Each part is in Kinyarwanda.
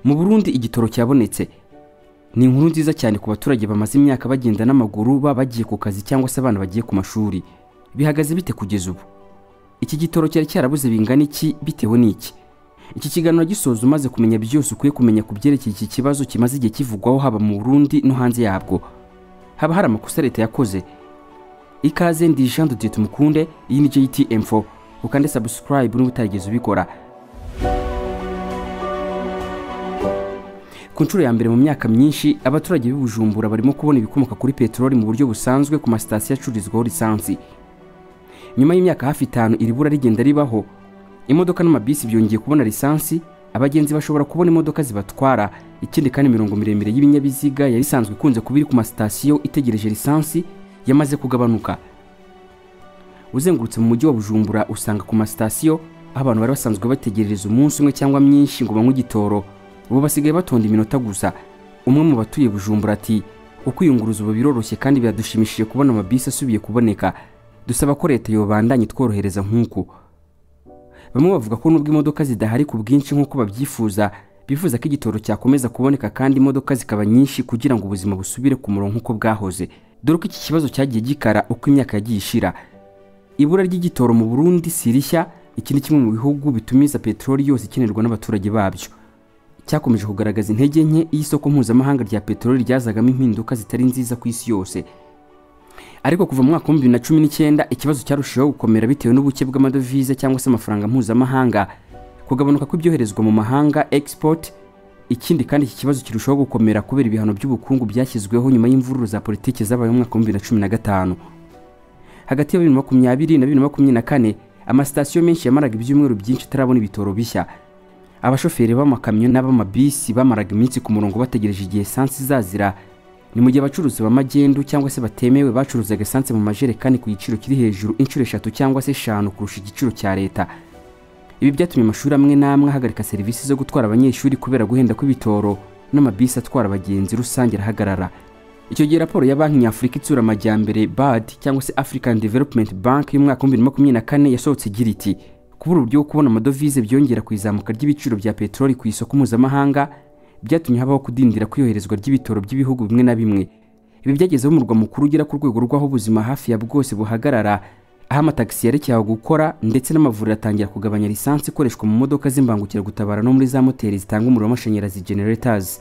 Mu Burundi igitoro cyabonetse. Ni inkuru nziza cyane ku baturage bamaze imyaka bagenda n'amaguru, baba bagiye ku kazi cyangwa se abana bagiye ku mashuri. Bihagaze bite kugeza ubu? Iki gitoro cyari cyarabuze bingana iki, bitewe n'iki? Iki kiganiro gisoza umaze kumenya byose ukwiye kumenya ku byerekeye iki kibazo kimaze igihe kivugwaho haba mu Burundi no hanze yabwo. Haba hari amakosa leta yakoze? Ikaze, ndi Jean de Dieu Tumukunde, iyi ni JTM4. Ukande subscribe niba utarigeze ubikora. Ku nshuro ya mbere mu myaka myinshi, abaturage b'i Bujumbura barimo kubona ibikomoka kuri peteroli mu buryo busanzwe ku masitasiyo acururizwaho lisansi. Nyuma y'imyaka hafi 5 iri bura rigenda ribaho, imodoka n'amabisi byongeye kubona lisansi, abagenzi bashobora kubona imodoka zibatwara. Ikindi kandi, imirongo miremire y'ibinyabiziga yari isanzwe ikunze kuba iri ku masitasiyo itegereje lisansi yamaze kugabanuka. Uzengurutse mu mujyi wa Bujumbura usanga ku masitasiyo aho abantu bari basanzwe bategerereza umunsi umwe cyangwa myinshi ngo banywe igitoro, ubu basigaye batonda iminota gusa. Umwe mu batuye Bujumbura ati: "Ukwiyunguruza ubu biroroshye kandi biradushimishije kubona amabisi asubiye kuboneka. Dusaba ko leta yobandanya itworohereza nk'uku." Bamwe bavuga ko nubwo imodoka zidahari ku bwinshi nk'uko babyifuza, bifuza ko igitoro cyakomeza kuboneka kandi imodoka zikaba nyinshi kugira ngo ubuzima busubire ku murongo nk'uko bwahoze. Dore ko iki kibazo cyagiye gikara uko imyaka yagiye ishira. Ibura ry'igitoro mu Burundi si rishya, iki ni kimwe mu bihugu bitumiza peteroli yose ikenerwa n'abaturage babyo. Cyakomeje kugaragaza intege nke iyo isoko mpuzamahanga rya peteroli ryazagamo impinduka zitari nziza ku isi yose. Ariko kuva mu mwaka wa 2019 ikibazo cyarushijeho gukomera bitewe n'ubuke bw'amadovize cyangwa se amafaranga mpuzamahanga, kugabanuka kw'ibyoherezwa mu mahanga, export. Ikindi kandi, iki kibazo kirushaho gukomera kubera ibihano by'ubukungu byashyizweho nyuma y'imvururu za politiki zabaye mu mwaka wa 2015. Hagati ya 2020 na 2024, amasitasiyo menshi yamaraga ibyumweru byinshi atarabona ibitoro bishya. Abashoferi b'amakamyo n'ab'amabisi bamaraga iminsi ku murongo bategereje igihe esansi izazira. Ni mu gihe abacuruzi b'amagendu cyangwa se batemewe bacuruzaga esansi mu majerekani ku giciro kiri hejuru inshuro 3 cyangwa se 5 kurusha igiciro cya leta. Ibi byatumye amashuri amwe n'amwe ahagarika serivisi zo gutwara abanyeshuri kubera guhenda kw'ibitoro, n'amabisi atwara abagenzi rusange arahagarara. Icyo gihe raporo ya Banki Nyafurika Itsura Amajyambere, BAD cyangwa se African Development Bank, y'umwaka wa 2024 yasohotse igira iti: "Kubura uburyo bwo kubona amadovize byongera ku izamuka ry'ibiciro bya peteroli ku isoko mpuzamahanga byatumye habaho kudindira kw'iyoherezwa ry'ibitoro by'ibihugu bimwe na bimwe." Ibi byagezeho umurwa mukuru ugera ku rwego rw'aho ubuzima hafi ya bwose buhagarara, aho amatagisi yerekeye aho gukora ndetse n'amavuriro atangira kugabanya lisansi ikoreshwa mu modoka z'imbangukiragutabara no muri za moteri zitanga umuriro w'amashanyarazi, generators.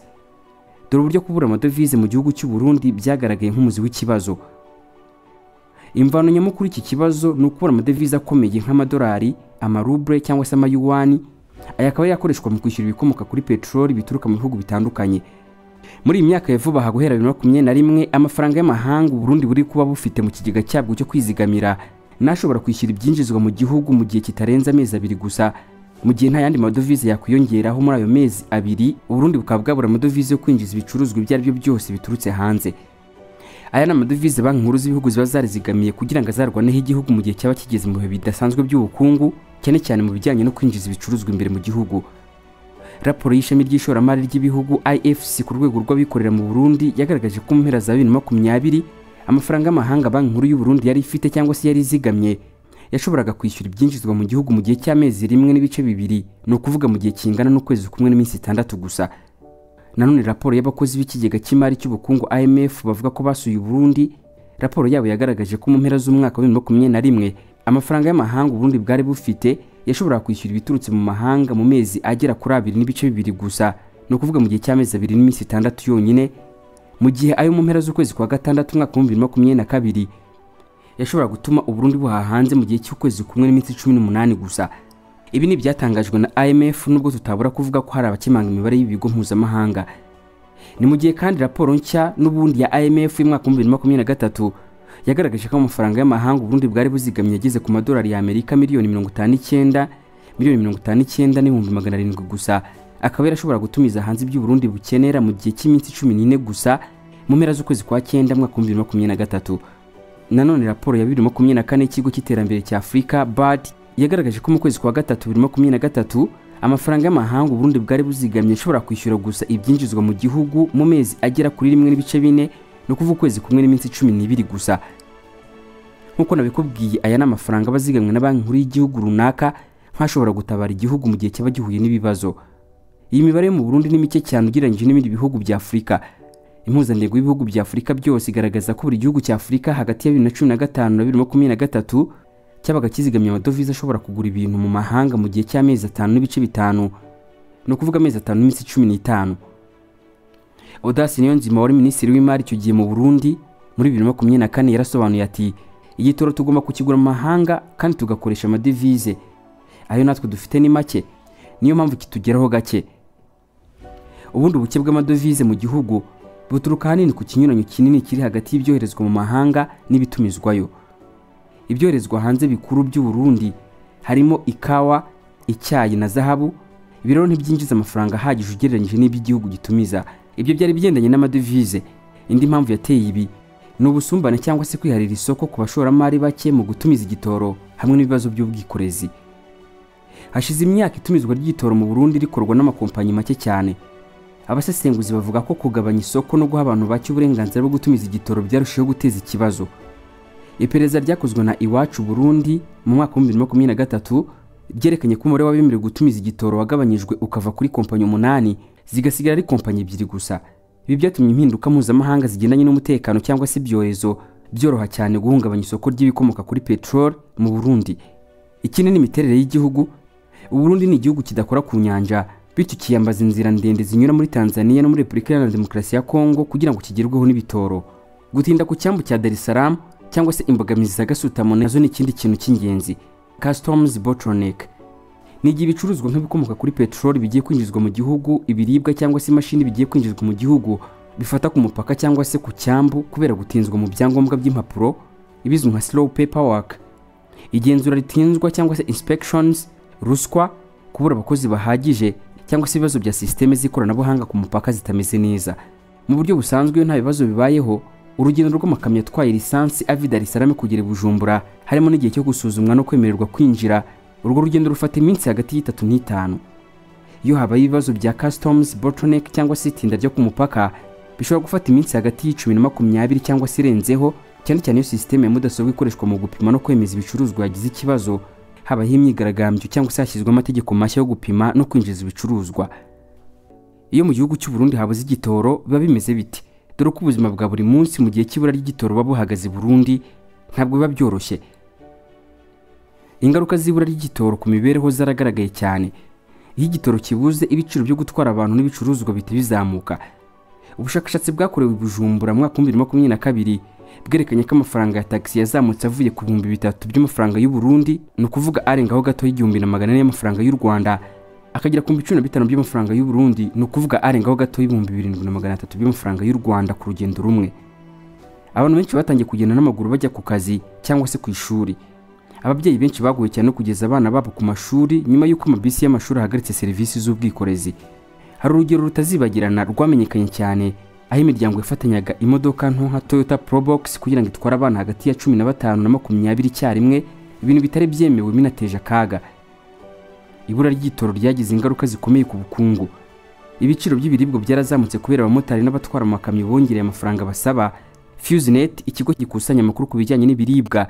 Dore uburyo kubura amadovize mu gihugu cy'u Burundi byagaragaye nk'umuzi w'ikibazo. Imvano nyamukuru iki kibazo ni ukubura amadevize akomeye nk'amadolari, amaruble cyangwa se amayuwani. Aya akaba yakoreshwa mu kwishyura ibikomoka kuri peteroli bituruka mu bihugu bitandukanye. Muri iyi myaka ya vuba aha, guhera 2021, amafaranga y'amahanga Burundi buri kuba bufite mu kigega cyabwo cyo kwizigamira nashobora kwishyura ibyinjizwa mu gihugu mu gihe kitarenze amezi 2 gusa, mu gihe nta yandi madovize yakwiyongeraho muri ayo mezi 2, Uburundi bukaba bwabura amadovize yo kwinjiza ibicuruzwa ibyo ari byo byose biturutse hanze. Aya ni amadovize banki nkuru z'ibihugu ziba zarizigamiye kugira ngo azarwaneho igihugu mu gihe cyaba kigeze mu bihe bidasanzwe by'ubukungu, cyane cyane mu bijyanye no kwinjiza ibicuruzwa imbere mu gihugu. Raporo y'ishami ry'ishoramari ry'ibihugu, IFC, ku rwego rw'abikorera mu Burundi yagaragaje ko mu mpera za 2020 amafaranga y'amahanga Banki Nkuru y'u Burundi yari ifite cyangwa se yari izigamye yashoboraga kwishyura ibyinjizwa mu gihugu mu gihe cy'amezi 1.2, ni ukuvuga mu gihe kingana n'ukwezi kumwe n'iminsi 6 gusa. Nanone raporo y'abakozi b'ikigega cy'imari cy'ubukungu, IMF, bavuga ko basuye Burundi, raporo yabo yagaragaje ko mu mpera z'umwaka wa 2021 amafaranga y'amahanga Burundi bwari bufite yashoboraga kwishyura ibiturutse mu mahanga mu mezi agera kuri 2.2 gusa, ni ukuvuga mu gihe cy'amezi 2 n'iminsi 6 yonyine, mu gihe ayo mu mpera z'ukwezi kwa gatandatu umwaka wa 2022 yashobora gutuma Uburundi buhaha hanze mu gihe cy'ukwezi kumwe n'iminsi 18 gusa. Ibi ni ibyatangajwe na IMF, nubwo tutabura kuvuga ko hari abakemanga imibare y'ibigo mpuzamahanga. Ni mu gihe kandi raporo nshya n'ubundi ya IMF y'umwaka wa 2023 yagaragaje ko amafaranga y'amahanga Uburundi bwari buzigamye yageze ku madolari y'Amerika miliyoni 59, miliyoni 59 n'ibihumbi 700 gusa, akaba yarashobora gutumiza hanze ibyo Burundi bukenera mu gihe cy'iminsi 14 gusa mu mpera z'ukwezi kwa cyenda mwaka wa 2023. Nanone raporo ya 2024 y'ikigo cy'iterambere cya Afurika, BAD, yagaragaje ko mu kwezi kwa gatatu 2023 amafaranga y'amahanga Uburundi bwari buzigamye ashobora kwishyura gusa ibyinjizwa mu gihugu mu mezi agera kuri 1.4, ni ukuvuga ukwezi kumwe n'iminsi 12 gusa. Nk'uko nabikubwiye, aya ni amafaranga aba azigamwe na Banki Nkuru y'igihugu runaka nk'ashobora gutabara igihugu mu gihe cyaba gihuye n'ibibazo. Iyi mibare mu Burundi ni mike cyane ugereranyije n'ibindi bihugu bya Afurika. Impuzandengo y'ibihugu bya Afurika byose igaragaza ko buri gihugu cya Afurika hagati ya 2015 na 2023 cyabaga kizigamye amadovize ashobora kugura ibintu mu mahanga mu gihe cy'amezi 5.5, ni ukuvuga amezi 5 n'iminsi 15. Audace Niyonzima wari minisitiri w'imari icyo gihe mu Burundi muri 2024 yarasobanuye ati: "Igitoro tugomba kukigura mu mahanga kandi tugakoresha amadevize, ayo natwe dufite ni make, niyo mpamvu kitugeraho gake." Ubundi ubuke bw'amadovize mu gihugu buturuka ahanini ku kinyuranyo kinini kiri hagati y'ibyoherezwa mu mahanga n'ibitumizwayo. Ibyoherezwa hanze bikuru by'u Burundi harimo ikawa, icyayi na zahabu. Ibi rero ntibyinjiza amafaranga ahagije ugereranyije n'iby'igihugu gitumiza. Ibyo byari bigendanye n'amadevize. Indi mpamvu yateye ibi ni ubusumbane cyangwa se kwiharira isoko ku bashoramari bake mu gutumiza igitoro hamwe n'ibibazo by'ubwikorezi. Hashize imyaka itumizwa ry'igitoro mu Burundi rikorwa n'amakompanyi make cyane. Abasesenguzi bavuga ko kugabanya isoko no guha abantu bake uburenganzira bwo gutumiza igitoro byarushijeho guteza ikibazo. Iperereza ryakozwe na Iwacu Burundi mu mwaka wa 2023 ryerekanye ko umubare w'abemerewe gutumiza igitoro wagabanyijwe ukava kuri kompanyi 8 zigasigara ari kompanyi 2 gusa. Ibi byatumye impinduka mpuzamahanga zigendanye n'umutekano cyangwa se ibyorezo byoroha cyane guhungabanya isoko ry'ibikomoka kuri petrol mu Burundi. Ikindi ni imiterere y'igihugu. Burundi ni igihugu kidakora ku nyanja, bityo kiyambaza inzira ndende zinyura muri Tanzania no muri Repubulika Iharanira Demokarasi ya Kongo kugira ngo kigerweho n'ibitoro. Gutinda ku cyambu cya Dar es Salaam cyangwa se imbogamizi za gasutamo nazo ni ikindi kintu cy'ingenzi. Customs bottleneck ni igihe ibicuruzwa nk'ibikomoka kuri petrol bigiye kwinjizwa mu gihugu, ibiribwa cyangwa se imashini bigiye kwinjizwa mu gihugu bifata ku mupaka cyangwa se ku cyambu kubera gutinzwa mu byangombwa by'impapuro, ibizwi nka slow paperwork, igenzura ritinzwa cyangwa se inspections, ruswa, kubura abakozi bahagije cyangwa se ibibazo bya systeme z'ikoranabuhanga ku mupaka zitameze neza. Mu buryo busanzwe nta bibazo bibayeho, urugendo rw'amakamyo atwaye lisansi ava Dar es Salaam kugera Bujumbura harimo n'igihe cyo gusuzumwa no kwemererwa kwinjira, urwo rugendo rufata iminsi hagati y'itatu n'itanu. Iyo habaye ibibazo bya customs bottleneck cyangwa se itinda ryo ku mupaka, bishobora gufata iminsi hagati y'icumi na 20 cyangwa se irenzeho, cyane cyane iyo systeme ya mudasobwa ikoreshwa mu gupima no kwemeza ibicuruzwa yagize ikibazo, habaho imyigaragambyo cyangwa se hashyizwe amategeko mashya yo gupima no kwinjiza ibicuruzwa. Iyo mu gihugu cy'u Burundi habuze igitoro biba bimeze biti? Dore ko ubuzima bwa buri munsi mu gihe cy'ibura ry'igitoro buba buhagaze Burundi ntabwo biba byoroshye. Ingaruka z'ibura ry'igitoro ku mibereho zaragaragaye cyane. Iyo igitoro kibuze, ibiciro byo gutwara abantu n'ibicuruzwa bihita bizamuka. Ubushakashatsi bwakorewe i Bujumbura mu mwaka wa 2022 bwerekanye ko amafaranga ya taxi yazamutse avuye ku 3000 by'amafaranga y'u Burundi, ni ukuvuga arengaho gato y'1400 y'amafaranga y'u Rwanda, akagera ku 15 by'amafaranga y'u Burundi, ni ukuvuga arengaho gato y'7300 by'amafaranga y'u Rwanda ku rugendo rumwe. Abantu benshi batangiye kugenda n'amaguru bajya ku kazi cyangwa se ku ishuri. Ababyeyi benshi baguye cyane no kugeza abana babo ku mashuri nyuma y'uko amabisi y'amashuri ahagaritse serivisi z'ubwikorezi. Hari urugero rutazibagirana rwamenyekanye cyane aho imiryango yafatanyaga imodoka nto nka Toyota Probox kugira ngo itware abana hagati ya 15 na 20 icyarimwe, ibintu bitari byemewe binateje akaga. Ibura ry'igitoro ryagize ingaruka zikomeye ku bukungu. Ibiciro by'ibiribwa byarazamutse kubera abamotari n'abatwara amakamyo bongereye amafaranga basaba. FuseNet, ikigo gikusanya amakuru ku bijyanye n'ibiribwa,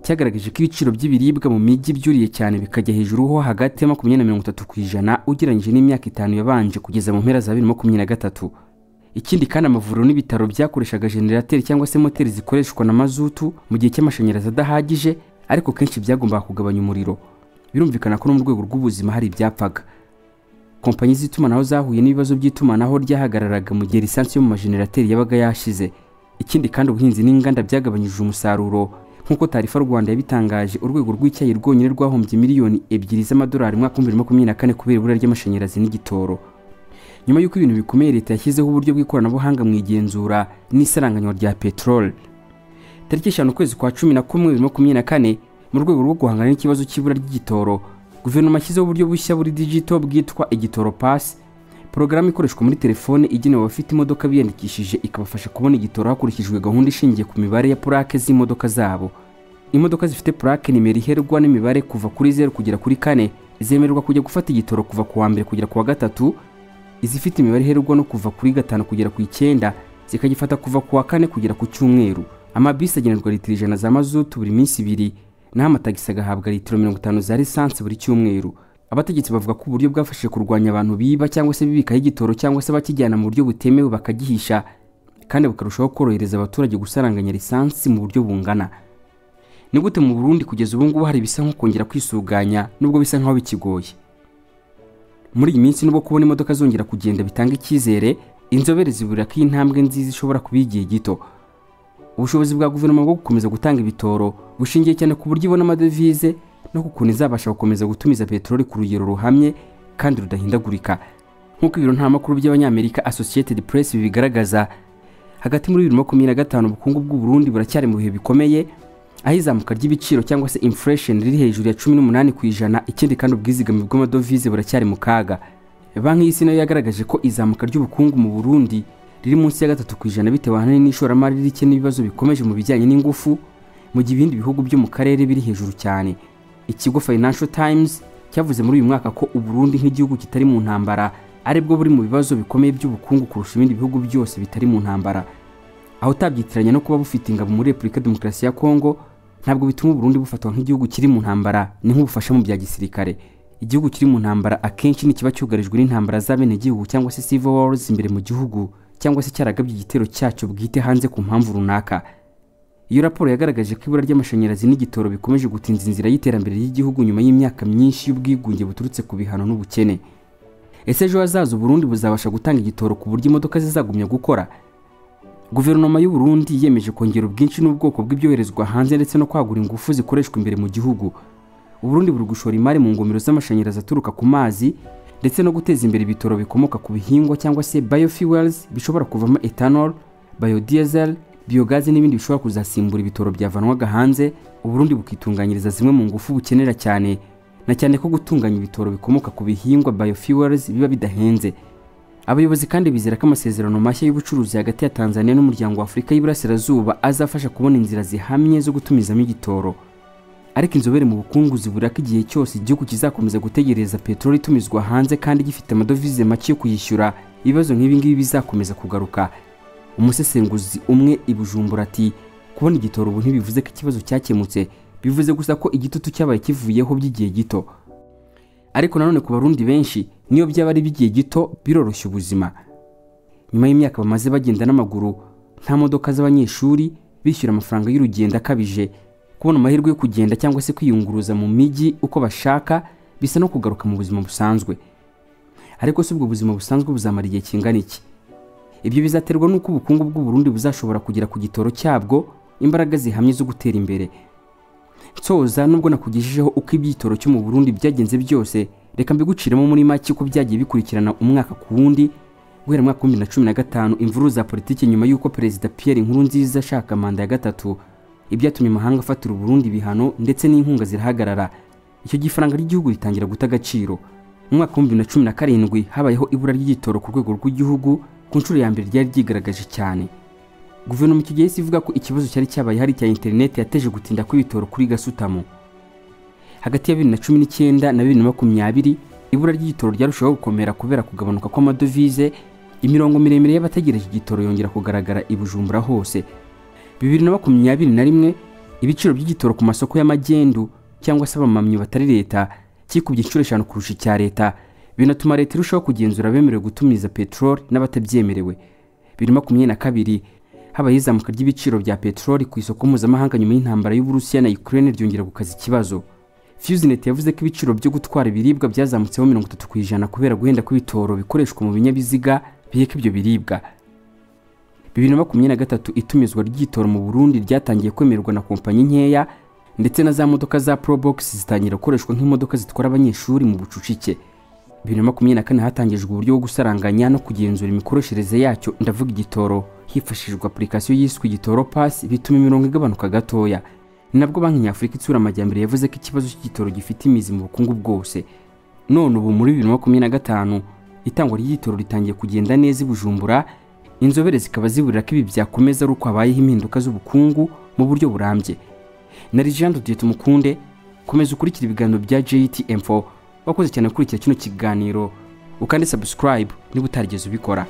cyagaragaje ko ibiciro by'ibiribwa mu mijyi byuriye cyane bikajya hejuru ho hagati ya 20 na 30% ugereranyije n'imyaka 5 yabanje kugeza mu mpera za 2023. Ikindi kandi, amavuriro n'ibitaro byakoreshaga generateri cyangwa se moteri zikoreshwa na mazutu mu gihe cy'amashanyarazi adahagije, ariko kenshi byagombaga kugabanya umuriro. Birumvikana ko no mu rwego rw'ubuzima hari ibyapfaga. Kompanyi z'itumanaho zahuye n'ibibazo by'itumanaho ryahagararaga mu gihe lisansi yo mu majenerateri yabaga yashize. Ikindi kandi, ubuhinzi n'inganda byagabanyije umusaruro. Nk'uko Taarifa Rwanda yabitangaje, urwego rw'icyayi rwonyine rwahombye miliyoni 2 z'amadolari mu mwaka wa 2024 kubera ibura ry'amashanyarazi n'igitoro. Nyuma y'uko ibintu bikomeye, leta yashyizeho uburyo bw'ikoranabuhanga mu igenzura n'isaranganywa rya petrol. Tariki 5 ukwezi kwa 11 2024, mu rwego rwo guhangana n'ikibazo cy'ibura ry'igitoro, guverinoma yashyizeho uburyo bushya buri digital bwitwa Igitoro Pass, porogaramu ikoreshwa muri telefone igenewe abafite imodoka biyandikishije, ikabafasha kubona igitoro hakurikijwe gahunda ishingiye ku mibare ya purake z'imodoka zabo. Imodoka zifite purake nimero iherwa n'imibare kuva kuri 0 kugera kuri 4 zemererwa kujya gufata igitoro kuva ku wa mbere kugera ku wa gatatu, izifite imibare iherwa no kuva kuri 5 kugera ku 9 zikagifata kuva ku wa kane kugera ku cyumweru. Amabisi agenerwa litiro 100 za mazutu buri minsi 2, naho amatagisi agahabwa litiro 50 za lisansi buri cyumweru. Abategetsi bavuga ko uburyo bwafashije kurwanya abantu biba cyangwa se bibikaho igitoro cyangwa se bakijyana mu buryo butemewe bakagihisha, kandi bukarushaho korohereza abaturage gusaranganya lisansi mu buryo bungana. Ni gute mu Burundi kugeza ubu ngubu hari bisa nko kongera kwisuganya nubwo bisa nkaho bikigoye? Muri iyi minsi nubwo kubona imodoka zongera kugenda bitanga icyizere, inzobere ziburira ko iyi ntambwe nziza ishobora kuba igihe gito. Ubushobozi bwa guverinoma bwo gukomeza gutanga ibitoro bushingiye cyane ku buryo ibona amadevize no ku kuntu izabasha gukomeza gutumiza peteroli ku rugero ruhamye kandi rudahindagurika. Nk'uko ibiro ntaramakuru by'Abanyamerika Associated Press bibigaragaza, hagati muri 2025 ubukungu bw'u Burundi buracyari mu bihe bikomeye, aho izamuka ry'ibiciro cyangwa se inflation riri hejuru ya 18%. Ikindi kandi ubwizigame bw'amadovize buracyari mu kaga. Banki y'Isi nayo yagaragaje ko izamuka ry'ubukungu mu Burundi riri munsi ya 3% bitewe ahanini n'ishoramari rike n'ibibazo bikomeje mu bijyanye n'ingufu, mu gihe ibindi bihugu byo mu karere biri hejuru cyane. Ikigo Financial Times cyavuze muri uyu mwaka ko u Burundi nk'igihugu kitari mu ntambara aribwo buri mu bibazo bikomeye by'ubukungu kurusha ibindi bihugu byose bitari mu ntambara. Aho utabyitiranya no kuba bufite ingabo muri Repubulika Demokarasi ya Kongo ntabwo bituma u Burundi bufatwa nk'igihugu kiri mu ntambara, ni nk'ubufasha mu bya gisirikare. Igihugu kiri mu ntambara akenshi nikiba cyugarijwe n'intambara z'abenegihugu cyangwa se civil wars imbere mu gihugu, cyangwa se cyaragabye igitero cyacyo bwite hanze ku mpamvu runaka. Iyo raporo yagaragaje ko ibura ry'amashanyarazi n'igitoro bikomeje gutinza inzira y'iterambere ry'igihugu nyuma y'imyaka myinshi y'ubwigunge buturutse ku bihano n'ubukene. Ese ejo hazaza u Burundi buzabasha gutanga igitoro ku buryo imodoka zizagumya gukora? Guverinoma y'u Burundi yiyemeje kongera ubwinshi n'ubwoko bw'ibyoherezwa hanze ndetse no kwagura ingufu zikoreshwa imbere mu gihugu. U Burundi buri gushora imari mu ngomero z'amashanyarazi aturuka ku mazi ndetse no guteza imbere ibitoro bikomoka ku bihingwa cyangwa se biofuels bishobora kuvamo ethanol, biodiesel, biogazi n'ibindi bishobora kuzasimbura ibitoro byavanwaga hanze. U Burundi bukitunganyiriza zimwe mu ngufu bukenera cyane, na cyane ko gutunganya ibitoro bikomoka ku bihingwa biofuels biba bidahenze. Abayobozi kandi bizera ko amasezerano mashya y'ubucuruzi hagati ya Tanzania n'umuryango wa Afurika y'Iburasirazuba azafasha kubona inzira zihamye zo gutumizamo igitoro. Ariko inzobere mu bukungu zibura ko igihe cyose igihugu kizakomeza gutegereza peteroli itumizwa hanze kandi gifite amadovize make yo kuyishyura, ibibazo nk'ibi ngibi bizakomeza kugaruka. Umusesenguzi umwe i Bujumbura ati: kubona igitoro ubu ntibivuze ko ikibazo cyakemutse, bivuze gusa ko igitutu cyabaye kivuyeho by'igihe gito. Ariko nanone ku Barundi benshi niyo byaba ari by'igihe gito biroroshya ubuzima. Nyuma y'imyaka bamaze bagenda n'amaguru, nta modoka z'abanyeshuri, bishyura amafaranga y'urugendo akabije, kubona amahirwe yo kugenda cyangwa se kwiyunguruza mu mijyi uko bashaka bisa no kugaruka mu buzima busanzwe. Ariko si ubwo buzima busanzwe buzamara igihe kingana iki? Ibyo bizaterwa n'uko ubukungu bw'u Burundi buzashobora kugera ku gitoro cyabwo imbaraga zihamye zo gutera imbere. Nsoza, nubwo nakugejejeho uko ibyitoro cyo mu Burundi byagenze byose, reka mbiguciremo muri make uko byagiye bikurikirana umwaka ku wundi. Guhera mu mwaka wa 2015 imvururu za politiki nyuma y'uko Perezida Pierre Nkurunziza ashaka manda ya gatatu, ibyatumye amahanga afatira u Burundi ibihano ndetse n'inkunga zirahagarara. Icyo gifaranga ry'igihugu ritangira guta agaciro. Mu mwaka wa 2017 habayeho ibura ry'igitoro ku rwego rw'igihugu ku nshuro ya mbere ryari ryigaragaje cyane. Guverinoma icyo gihe ivuga ko ikibazo cyari cyabaye hari cya internet yateje gutinda kw'ibitoro kuri gasutamo. Hagati ya 2019 na 2020 ibura ry'igitoro ryarushaho gukomera kubera kugabanuka kw'amadovize, imirongo miremire y'abategereje igitoro yongera kugaragara i Bujumbura hose. 2021 ibiciro by'igitoro ku masoko y'amagendu cyangwa se abamamyi batari leta kikubye inshuro 5 kurusha icya leta, binatuma leta irushaho kugenzura abemerewe gutumiza peteroli n'abatabyemerewe. 2022 habaye izamuka ry'ibiciro bya peteroli ku isoko mpuzamahanga nyuma y'intambara y'Uburusiya na Ukraine ryongera gukaza ikibazo. Fusenet yavuze ko ibiciro byo gutwara ibiribwa byazamutseho 30% kubera guhenda kw'ibitoro bikoreshwa mu binyabiziga biheka ibyo biribwa. 2023 itumizwa ry'igitoro mu Burundi ryatangiye kwemerwa na kompanyi nkeya ndetse na za modoka za Probox zitangira gukoreshwa nk'imodoka zitwara abanyeshuri mu bucucike. 2024 hatangijwe uburyo bwo gusaranganya no kugenzura imikoreshereze yacyo, ndavuga igitoro, hifashishijwe application yiswe Igitoro Pass, bituma imirongo igabanuka gatoya. Ni nabwo Banki Nyafurika itsura amajyambere yavuze ko ikibazo cy'igitoro gifite imizi mu bukungu bwose. None ubu muri 2025 itangwa ry'igitoro ritangiye kugenda neza i Bujumbura, inzobere zikaba ziburira ko ibi byakomeza ari uko habayeho impinduka z'ubukungu mu buryo burambye. Na Jean de Tumukunde, komeza ukurikira ibiganiro bya JTM4. Wakoze cyane gukurikira kino kiganiro, ukande subscribe niba utarigeze ubikora.